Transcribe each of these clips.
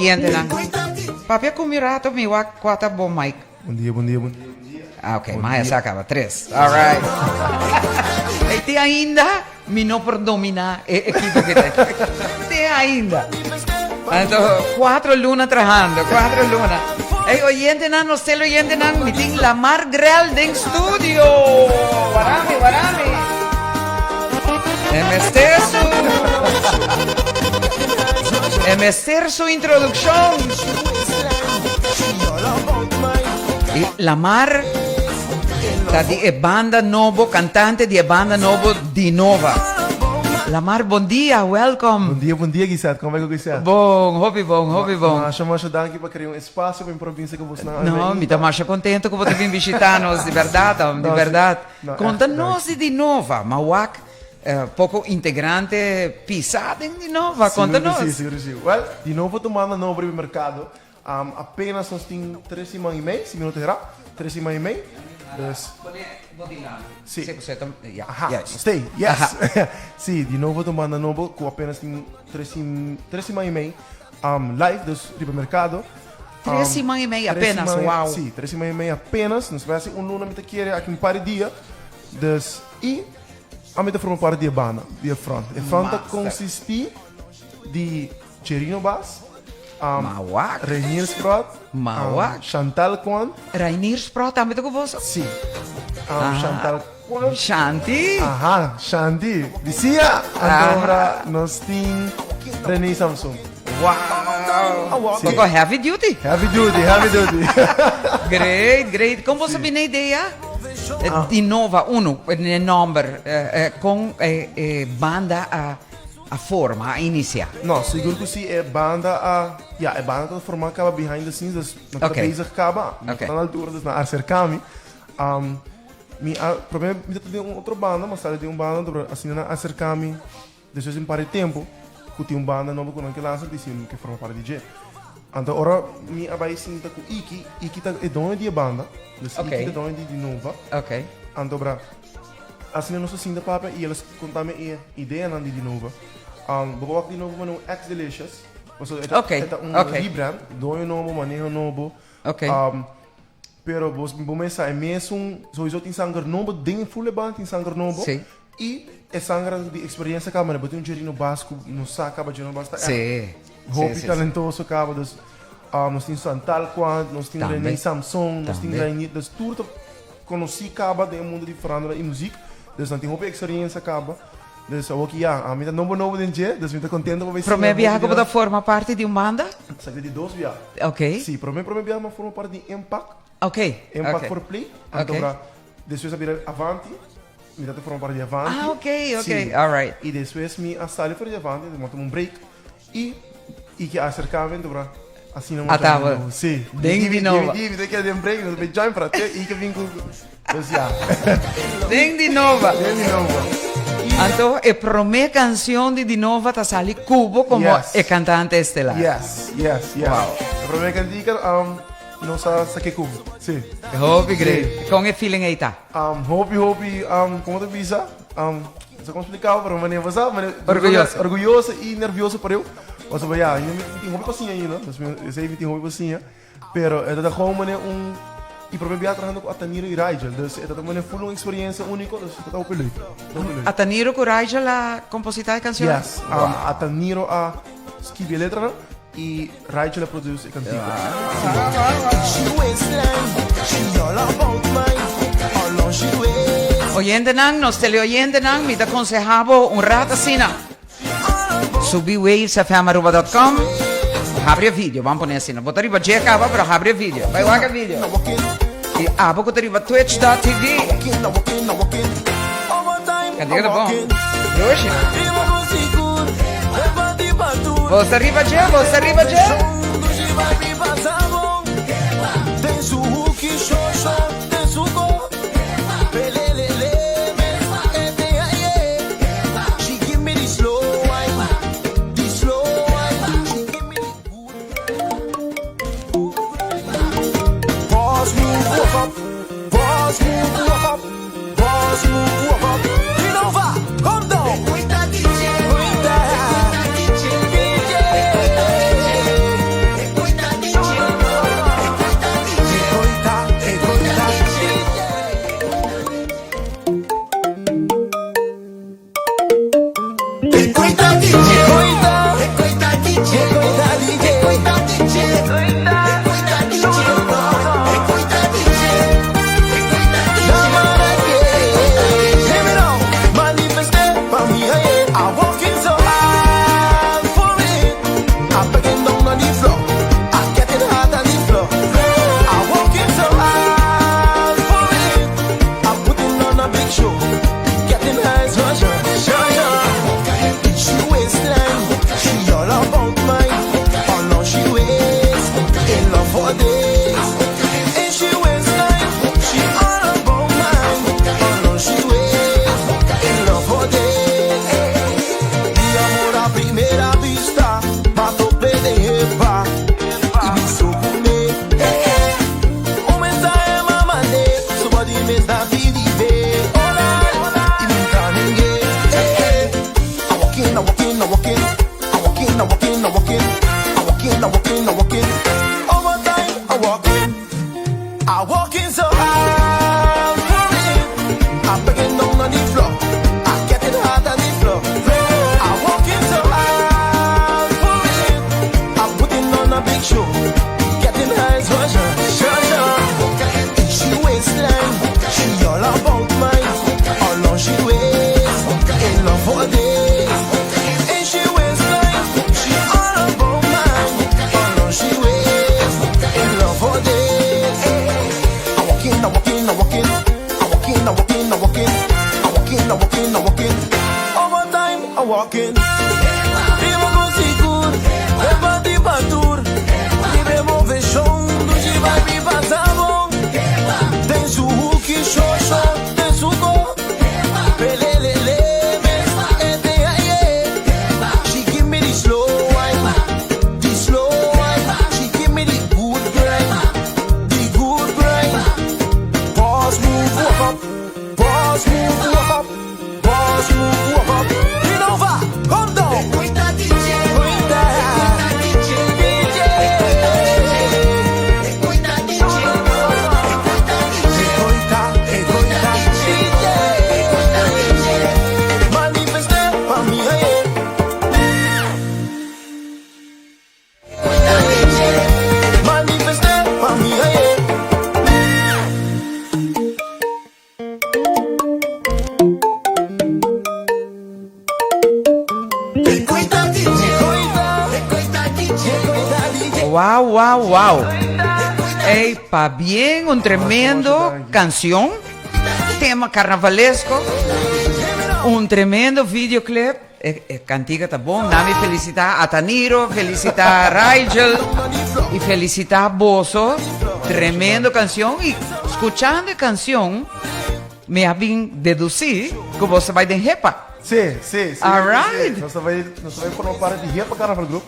Oyentenan, papia ku mi rato mi wak kua ta bo mic. Bon dia, bon dia, bon dia, bon dia. Ah, ok, maya sa kaba tres. All right. Ei, te ainda mi no por domina e ekipo ki ta. Te ainda. Anto, cuatro luna trahando, cuatro luna. Ei, oyentenan, nos teleoyentenan, mi tin Lamar Grel den studio. Warami, warami. E mester su E mester su introduccion. Y Lamar ta di e banda nobo, cantante di e banda nobo Dinova. Lamar, bon dia, welcome. Bon dia, bon dia Gisette, con bai cu Gisette? Bon, hopi bon, hopi bon. Masha, masha danki pa crea un espacio pa mi por a binse cu bosnan. No, mi ta masha contento cu bo ta bin bishita nos, di berdad, di berdad. Conta nos di Dinova, ma wak poco integrante pisa den Dinova, conta nos. Sigur cu si, sigur cu si. Well, Dinova ta un banda nobo riba e mercado. Apenas nos tin tres siman y mei, si mi no ta hera, tres siman y mei. Dus. Pone bo dilanti. Si. Si, pasobra ta, ya, Aha, juist. stay, yes. Aha. Si, Dinova ta un banda nobo cu apenas tin tres tres siman y mei live, dus riba e mercado. Tres siman y mei apenas, wow. Sí, tres siman y mei apenas. Nos bai hasi un luna mi ta kere aki un par di dia. Dus, y ami ta forma parti di e banda, di e front. E front ta consisti di Cherino Baas, Mawak. Reinier Sprott, Mawak. Chantal Kwan. Reinier Sprott tambe ta cu boso? Sí. Chantal Kwan. Shanti. Aha, Shanti. Bisia! Anto nos tin René Samson. Wow! Sí. Poco heavy duty. Heavy duty, heavy duty. Great, great. Con boso bini idea? Ah. Di Nova, uno, e nomber, con e banda a a forma, a inicia? No, sigur cu si e banda a, ya, e banda ta forma caba behind the scenes, dus nan ta bezig caba, mi ta na altura, dus nan a acerca mi. Mi a, prome mi ta den un otro banda, mi a sali den un banda, pero asina nan a acerca mi. Despues di un par di tempu ku tin un banda nobo ku nan ke lansa, disi mi ke forma parti di dje. Anto ora mi a bai sinta ku Iki, Iki ta e doño di e banda, dus Iki ta e doño di di Nova. Anto bra, asina nos a sinta papia i el a konta mi e ideanan di di Nova. Bo por wak di Nova manera un ex Delicious, pasobra e ta e ta un rebrand, doño nobo, maneho nobo. Pero bo bo mes sa e mesun sowieso tin sanger nobo den e full e banda tin sanger nobo y e sanger di experiencia caba bo tin un Jerino Bass cu no sa caba Jerino Bass ta echt hopi talentoso caba dus nos tin Santal Quant nos tin Rene Samson nos tin Reinier dus tur ta conoci caba den e mundo di farándula y muziek dus nan tin hopi experiencia caba dus awoki ya ami ta nobo nobo den dje dus mi ta contento pa bay siña Prome hopi biaha di cu bo nan. ta forma parti di un banda? Esaki di dos biaha. Ok. Sí, prome prome biaha mi a forma parti di Impact. Ok. Impact ok. for Play. Anto Ok. bra despues a bira Avanti. Mi ta forma parti di Avanti. Ah, ok, ok. Sí. All right. Y despues mi a sali for di Avanti, mi a tuma un break. Y y ke a acerca mi, anto bra asina mi a A join taba. di nobo. Sí. Den di nobo. Mi ta keda den break, mi ta bay join pra te y ke bin cu Dus ya. Den di nova. Den di nova. Anto e prome cancion di Dinova ta sali cubo como Yes. e cantante estelar. Yes, yes, yes. Wow. E prome cantica um, nos a saque cubo. Si. Hopi great. Con e feeling ei ta? Um, hopi, hopi, um, como ta bisa? Um, no sa como explicabo, pero manera bo sa, manera, Orgulloso. Orgulloso y nervioso pareu. Pasobra ya, mi tin hopi pa siña ainda. Dus mi, esei mi tin hopi pa siña. Pero e ta ta gewoon manera un y prome bia trahando cu Ataniro y Rigel. Dus e ta ta manera full un experiencia unico, dus ta ta hopi leuk. Hopi leuk. Ataniro cu Rigel a composita e cancion? Yes, Ataniro a skibi e letranan y Rigel a produce e cantica. Oyentenan, nos teleoyentenan, mi ta conseha bo un rat asina. Subi wavesfmaruba.com Habri e video, vamos poner asina. Bo ta riba dje caba, pero habri e video. Bai wak e video. Y abo cu ta riba twitch.tv. Cantica ta bon. Yoshi. Bo ta riba dje, bo ta riba dje. Wow, wow, wow. Ey, pa bien, un tremendo canción. Tema carnavalesco. Un tremendo videoclip. E, e cantica ta bon. Nami felicita a Taniro, felicita a Rigel y felicita a Boso. Tremendo canción. Y escuchando e canción, mi a bin deducí cu boso bai den Hepa. Sí, sí, sí. All right. Sí. Nos ta bai, nos ta bai forma parte di Hepa Carnaval Group.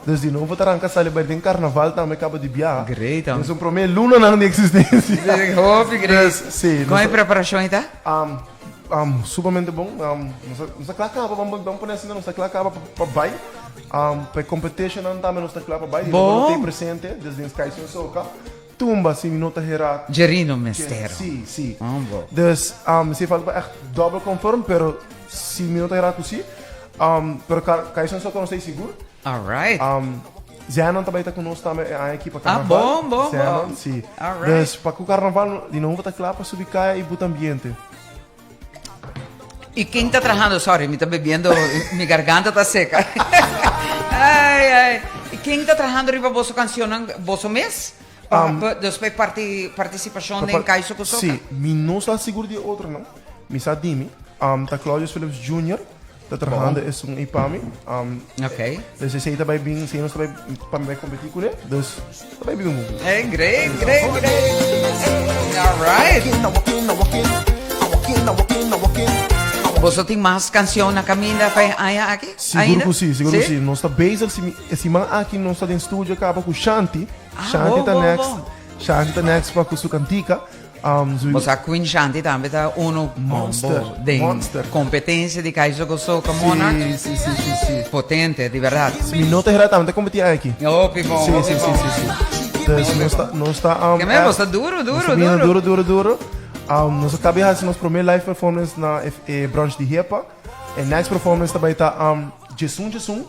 Dus di nobo ta ranca sali bai den carnaval tambe caba di biaha. Great, Dus un prome lunanan di existencia. Sí, hopi great. Dus, sí, Con nos e ta- preparacion ita? Um, um, sumamente bon. Um, nos ta, nos ta kla kaba, ban, ban pone asina, nos ta kla kaba pa, pa bai. Um, pa e competitionnan tambe nos ta kla pa bai. Di nobo Bon. no ta presente, desde in Sky Sin Soca. Tumba, si mi no ta hera. Jerino mester. Sí, sí. Ah, bon. Dus, um, si falta pa echt double confirm, pero si mi no ta hera ku sí. Um, pero Ka- Kai Sin Soca nos ta sigur. All right. Um, Zenon tambe ta ku nos tambe e aña aki pa Ah, carnaval. bon, bon, Zenon, bon. sí. Alright. Dus pa ku carnaval di nobo ta kla pa subi kaya i buta ambiente. I ken ta trahando? Sorry, mi ta bebiendo, mi garganta ta seca. Ai, ai. I ken ta trahando riba boso cancionnan, boso mes? Pa, pa, dus pa parti, participacion den Kaiso ku Soca? Sí, mi no sa sigur di e otronan. Mi sa di mi. Um, ta Claudius Philips Junior. Ta trahando esun ei pa mi. Um, Ok. Dus esei ta bai bin, esei nos ta bai pa mi bai competi kuné. Dus ta bai bin un bon. Hey, great, great, great. All right. Boso tin mas canción na caminda pa e aña aki? Sigur Ainda? ku si, sigur ku si. Nos ta bezig, si mi, e siman aki nos ta den studio kaba ku Shanti. Ah, Shanti bon, ta bon, next. bon. Shanti ta next pa ku su kantika. Um, Bo sa Queen Shanti tambe ta uno Monster, bo den monster. competencia di Kaiso ku Soca Monarch. Sí, sí, sí, sí, sí. Potente, di verdad. Si mi no ta hera tambe ta competi aki. Hopi bon, Sí, hopi sí, sí, bon. sí, sí. Dus nos ta, nos ta, um, Ke men, bo sta duro, duro, nos ta bini duro. duro, duro, duro. Um, nos a caba di haci nos prome live performance na e, e brunch di Hepa. E next performance ta bay ta, um, Djesun Djesun,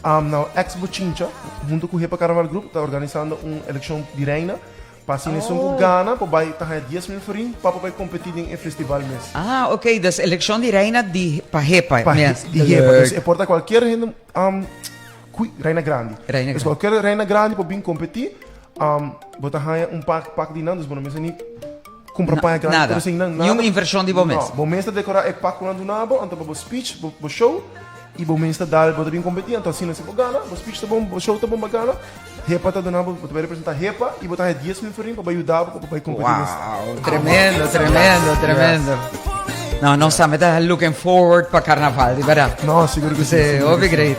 um, na Ex Bochincha, hunto cu Hepa Carnaval Group, ta organisando un eleccion di reina. Pa asina esun ku gana por bai ta haña 10,000 florin pa por bai kompetí den e festival mes. Ah, ok, dus elekshon di reina di pa Hepa Pa mes. di Hepa. Dus e por ta kualkier hende kui reina grandi. Reina Dus grandi. kualkier reina grandi por bin kompetí, bo ta haña un pak pak di nan, dus bo no mester ni kumpra paña grandi Nada. tur esei nan, Ni un nada. invershon di bo mes. No, bo mes ta dekorá e pak ku nan duna bo, anto pa bo speech, bo show. Y bo mes ta dal, bo ta bin competi, anto asina si bo gana, bo speech ta bon, bo show ta bon, bo gana, HEPA ta duna bo, bo ta bai representa HEPA y bo ta haya 10.000 florin pa bai yuda bo pa bo bai competi mes. Wow, tremendo, tremendo, tremendo. No, nos tambe ta looking forward pa carnaval, di berdad. No, sigur cu si. Sí, hopi great.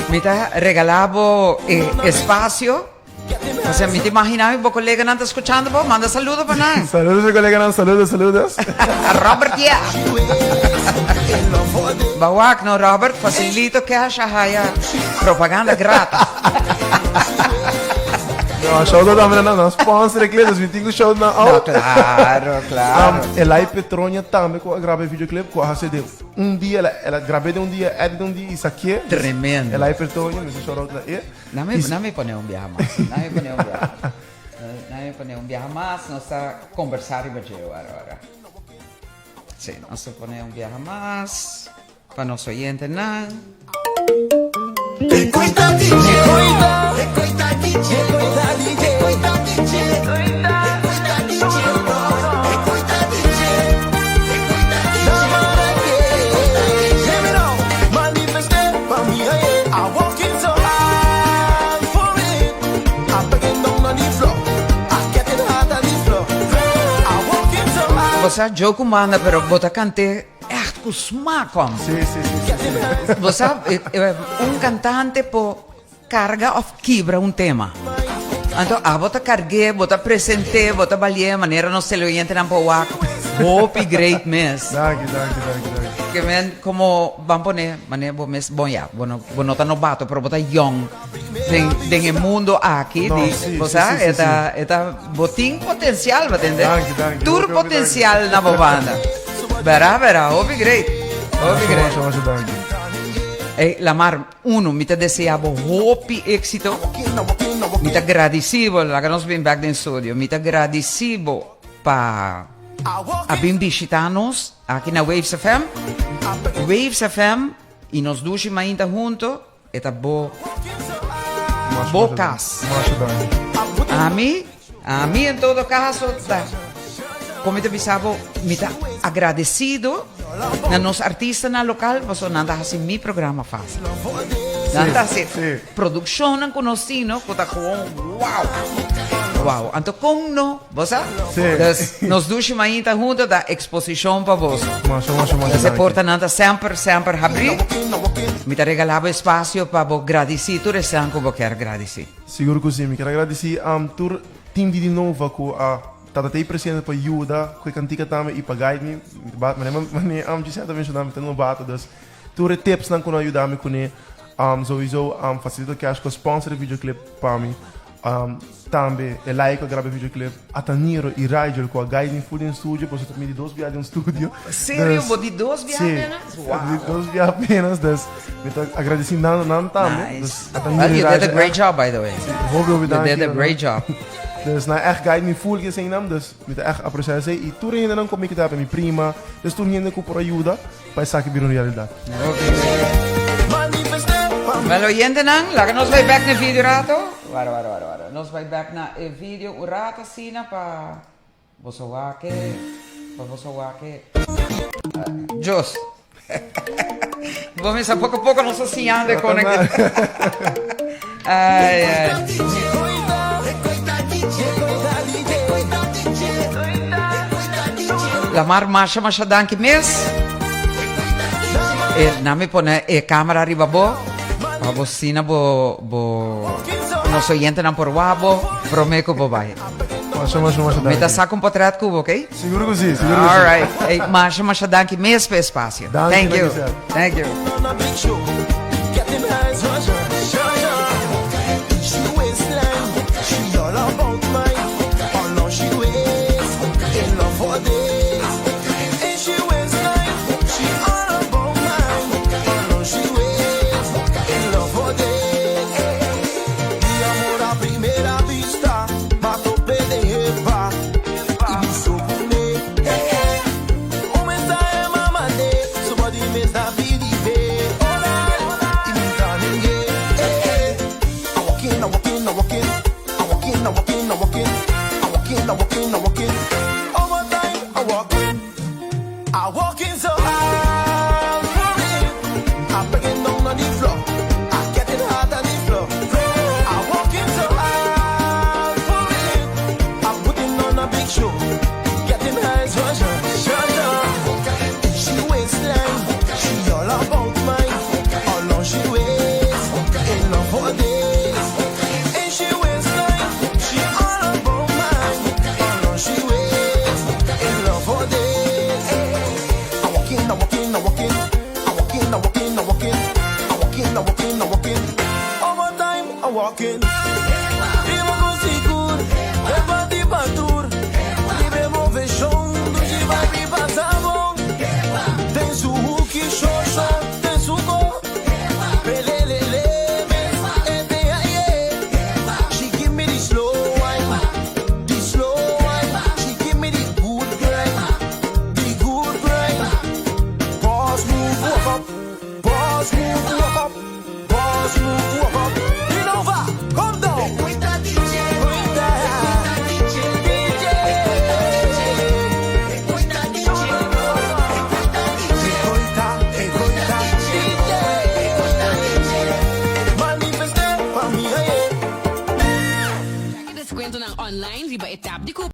Mi ta regala bo e espacio. Osea, mi ta imagina mi bo coleganan ta scuchando bo, manda saludo pa nan. Saludos mi coleganan, saludos, saludos. Robert yeah. Ba wak no Robert, facilito cash a haya propaganda gratis. No, shout out tambe na nan sponsor e clip, dus mi tin ku shout nan No, out. claro, claro. Elai Petronia tambe ku a graba e videoclip, ku a hasi den un dia, el a grab'é den un dia, edit den un dia i sakié. Tremendo. Elai Petronia, mi shout out na e. Nami, nami pone un biaha mas. Nami pone un biaha. Nami pone un biaha mas. Nos ta conversa riba dje ora ora. Sí, nos ta pone un biaha mas pa nos oyentenan. Bo sa joke ku manda pero bo ta kant'é ègt ku smak hòm. Sí, sí, sí, sí, sí. Bo sa un kantante por karga òf kibra un tema. Anto abo ta karg'é, bo ta present'é, bo ta bali'é manera nos teleoyentenan por wak hopi great mes. Danki, danki, danki, danki. Ke men komo ban pone manera bo mes bon ya bo no bo no ta nobato pero bo ta yong den den e mundo aki No, di sí, bo sí, sa sí, sí, e ta e ta bo tin potencial bo tende Danki, danki. tur Hopi, hopi potencial na bo banda bera bera hopi great hopi Masha, great masha, masha danki. Ey Lamar uno mi ta desea bo hopi exito mi ta gradici bo laga nos bin bek den studio mi ta gradici bo pa a bin bishita nos Aki na Waves FM, Waves FM y nos dushi mainta hunto, e ta bo bo cas. Ami, ami en todo caso ta, como mi ta bisa bo, mi ta agradecido na nos artistanan local pasobra nan ta haci mi programa facil. Nan ta haci produccionnan cu nos tin, no, cu ta gewoon wow. Wow. Anto con no? Bo sa? Sí. Dus nos dushi mainta hunto ta exposicion pa boso. Masha, masha, masha Dus e danki. portanan ta semper, semper habrí. Mi ta regalá bo espacio pa bo gradisí tur esnan ku bo kier gradisí. Sigur ku sí. Mi kier a gradisí tur team di Dinova ku a tata ta ei presente pa yuda ku e kantika tambe i pa guide mi. Mi ta ba, manera manera Giselle ta menshoná mi ta nobato dus tur e tipsnan ku nan a yuda mi kuné souiso Facilito Cash ku a sponsor e videoclip pa mi. Tambe e lai ku a graba e videoclip, Ataniro i Rigel ku a guide mi full den studio, pasobra mi di dos bia den studio. Serio? Bo di dos bia apenas? Si, di dos bia apenas, dus mi ta agradeci nan nan tambe. Nice. Dus Ataniro Well, i you did a Rigel great echt job, by the way. Si, hopi hopi You danki did a na great nan. job. Dus nan echt guide mi full ku eseinan, dus mi ta echt aprecia esei. I tur e hendenan ku mi kita, mi prima, dus tur hende ku por a yuda. Pa esaki bira un realidat. Wel oyentenan, laga nos bai bek na e video rato. Wara, wara, wara, wara. Nos bai bek na e video un rato asina pa boso wak e, pa boso wak e. Jos. Bo mester poko poko nos ta siñando e kon aki. Ai, ai. Lamar masha masha danki mes. E na mi pone e camera riba bo. Pa bo sina bo bo nos oyentenan por wabo prome ku bo bai. Masha masha masha Mi ta danki. saca un potret ku bo, ok? Seguro ku si, seguro ku si. All right. Hey, masha masha danki mes pa e espacio. Danki, Thank you. danki, Seth. Thank you. Descuentonan online riba e tab di.